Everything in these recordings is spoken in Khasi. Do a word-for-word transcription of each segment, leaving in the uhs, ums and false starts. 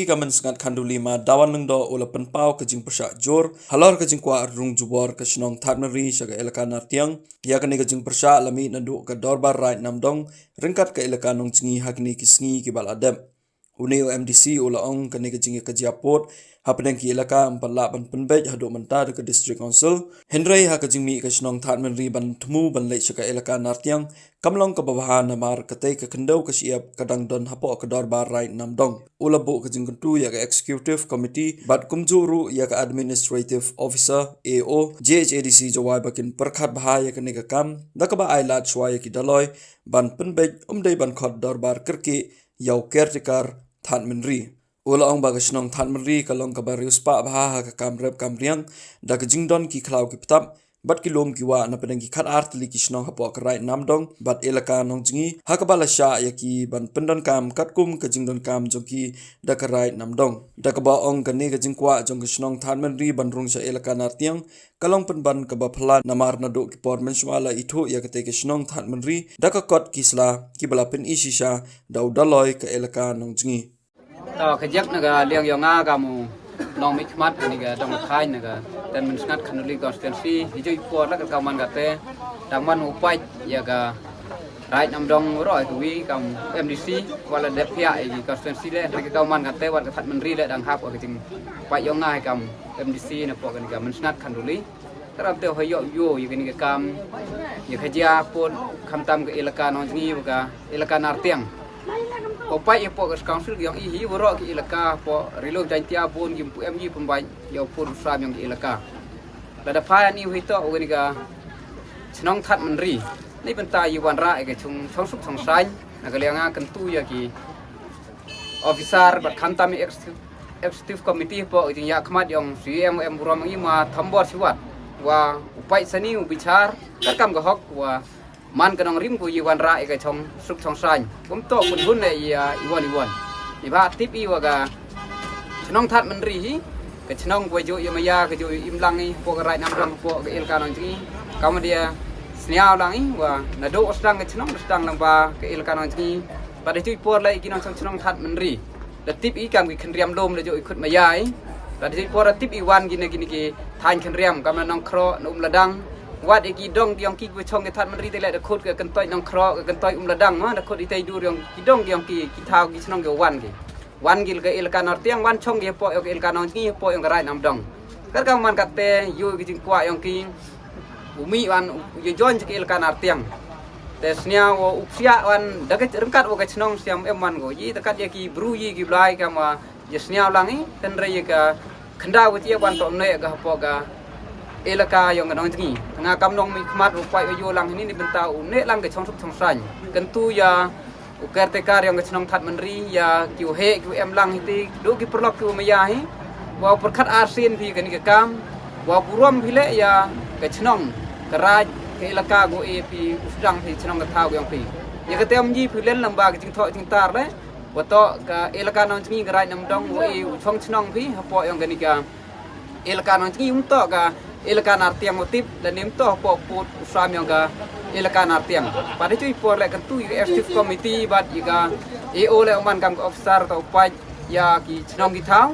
Ka Mynsngat Khanduli Ma Dawan Lyngdoh u la pynpaw ka jingpyrshah jur halor ka jingkwah rung jubor ka shnong Thadmynri sha ka elaka Nartiang. Ïa kane ka jingpyrshah la mih naduh ka Dorbar Raid Namdong ryngkat ka elaka Nongjngi ha kine ki sngi kiba la dep. Une u M D C u la ong kane ka jingïakajia pud hapdeng ki elaka ym pat lah ban pynbeit haduh mynta da ka District Council. Hynrei ha ka jingmih ka shnong Thadmynri ban thmu ban leit sha ka elaka Nartiang kam long kaba bha namar katei ka khyndew ka shyiap ka dang don hapoh ka Dorbar Raid Namdong. U la buh ka jingkyntu ïa ka Executive Committee bad kumjuh ruh ïa ka Administrative Officer, A O, J H A D C Jowai ba kin pyrkhat bha ïa kane ka kam da kaba ai lad shuwa ïa ki Dolloi ban pynbeit, ym dei ban khot dorbar kyrkieh ïa u caretaker Thadmynri. U la ong ba ka shnong Thadmynri ka long kaba riewspah bha ha ka kam rep kam riang da ka jingdon ki khlaw ki btap bad ki lum ki wah napdeng ki khatar tylli ki shnong hapoh ka Raid Namdong bad elaka Nongjngi, ha kaba la shah ïa ki ban pyndonkam katkum ka jingdonkam jong ki da ka Raid Namdong. Da kaba ong kane ka jingkwah jong ka shnong Thadmynri ban rung sha elaka Nartiang ka long pynban kaba phylla namar naduh ki por mynshuwa la ithuh ïa katei ka shnong Thadmynri da ka kot ki sla kiba la pyni shisha da u Dolloi ka elaka Nongjngi. To, ka jek na ka liang yong nga kam u nongmihkhmat kane ka dong ka thaiñ na ka Ten Mynsngat Khanduli Constituency, hi ju i por la ka kam man kate, dang man u pait ïa ka Raid Namdong ro ai ka wi kam M D C, wat la dep pia ïa ki constituency le, ka kam man kate wat ka Thadmynri le dang hap ka jing pait yong nga kam M D C na pok kane ka Mynsngat Khanduli. Ka ram te ho ïoh ïoh ïa kane ka kam ïakajia pud khamtam ka elaka Nongjngi bad ka elaka Nartiang. Ko pait ïa pud ka council yong i hi waroh ki elaka pud Ri Lum Jaiñtia bun ki pu em ji pynbait ïa u pud u sam yong ki elaka. Lada phai ani u hi to u kane ka shnong Thadmynri. Ni bynta ïa wanrah ïa ka chung chung suk chung sain na ka liang nga kyntu ïa ki officer bad khamtam ïa executive, executive committee pok jingïakhmat yong C E M em burom i ma Thombor Shiwat wa u pait sani u bichar ka kam ka hok wa man ka nongrim ko ïa wanrah ïa ka chong suk chong sain. Kumto pun hun ne ïa iwan iwan. Ni ba tip i wa ka shnong Thadmynri hi ka shnong ko ju ïa maya ka ju im lang i pok ka Raid Namdong pok ka elaka Nongjngi. Kam dia sniaw lang i wa naduh sdang ka shnong sdang lang ba ka elaka Nongji. Pat da ju i por la i ki nongchong shnong Thadmynri. Da tip i kam ki khynriam lum da ju i khut maya i. Pat da ju i por da tip i wan kine kine ki thaiñ khynriam kam na Nongkhroh na Umladang. Wat i ki dong ki yong ki kiba chong ki Thadmynri te la da khut ka kyntoi Nongkhroh ka kyntoi Umladang ma da khut i tei dur yong ki dong ki yong ki ki thaw ki shnong ki wan ki. Wan ki ka elaka Nartiang wan chong ki pok yong ka elaka Nongji pok yong ka Raid Namdong. Kar ka man kate ïoh ki jingkwah yong ki. U mih wan u ïa join ka elaka Nartiang. Te sniaw u psiah wan da ka ryngkat wa ka shnong siam em wan ko. Ïa da kat ïa ki bru ïa ki blai kam wa ïa sniaw lang i. Hynrei ïa ka khyndaw ka ïa wan to ne ka hapoh ka elaka yong ka Nongjngi. Nga kam nongmihkhmat u pait u ïoh lang hini ni bynta u ne lang ka chong suk chong sain. Kyntu ïa u caretaker yong ka shnong Thadmynri ïa ki u heh ki u em lang hiti du ki pyrlok ki u maya hi. Wa u pyrkhat arsien phi kane ka kam wa burom phi le ïa ka shnong ka raid ka elaka ko e phi u sdang phi shnong ka thaw yong phi. Ïa ka tem ji phi len lang ba ka jingthoh jingtar le wa to ka elaka Nongjngi ka Raid Namdong ko e u chong shnong phi hapoh yong kane ka elaka Nongjngi um to ka elaka Nartiang u tip lane um to hapoh pud u sam yong ka elaka Nartiang. Pat da ju i por le kyntu ïa ka executive committee bad ïa ka A O le u man kam ka officer to u pait ïa ki shnong ki thaw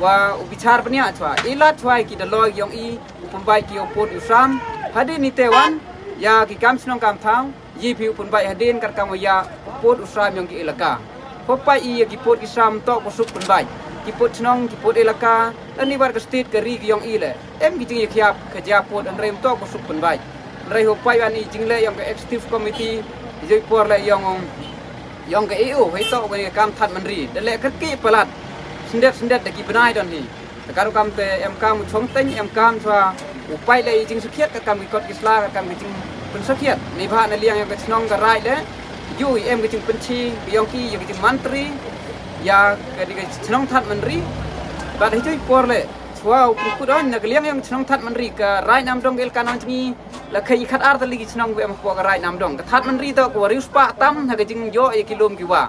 wa u bichar bniah chwa i lad chwa ïa ki Dolloi yong i u pynbait ki u pud u sam hadien ni te wan ïa ki kam shnong kam thaw. Ïa phi u pynbait hadien kar kam ïa u pud u sam yong ki elaka. Pynbait ïa ki pud ki sam to ko suk pynbait ki pud shnong ki pud elaka. Ani bar ka state ka ri ki yong i le em ki jing ïa khiap ka jia pud hynrei to ko suk pynbait. Hynrei u pait wan i jingle yong ka executive committee ïa i por le yong yong ka A O hei to ka kam Thadmynri da le ka ki palat. Sendet sendet da ki bnai don hi. Te ka ruh kam te em kam u chong teng em kam chwa u pait le i jing sakhiat ka kam ki kot ki sla ka kam ki jing pyn sakhiat ni bha na liang ïa ka chnong ka rai le. Yu i em ka jing pynchi ka yong ki ïa ka jing mantri ïa ka di ka chnong Thadmynri. Bad hi ju i por le chwa u pun kut on na ka liang ïa ka chnong Thadmynri ka rai nam dong ka el ka nong chngi la ka i khat ar tali ki chnong we em pwa ka rai nam dong ka Thadmynri to ko riu spa tam ha ka jing yo ïa ki lum ki wa.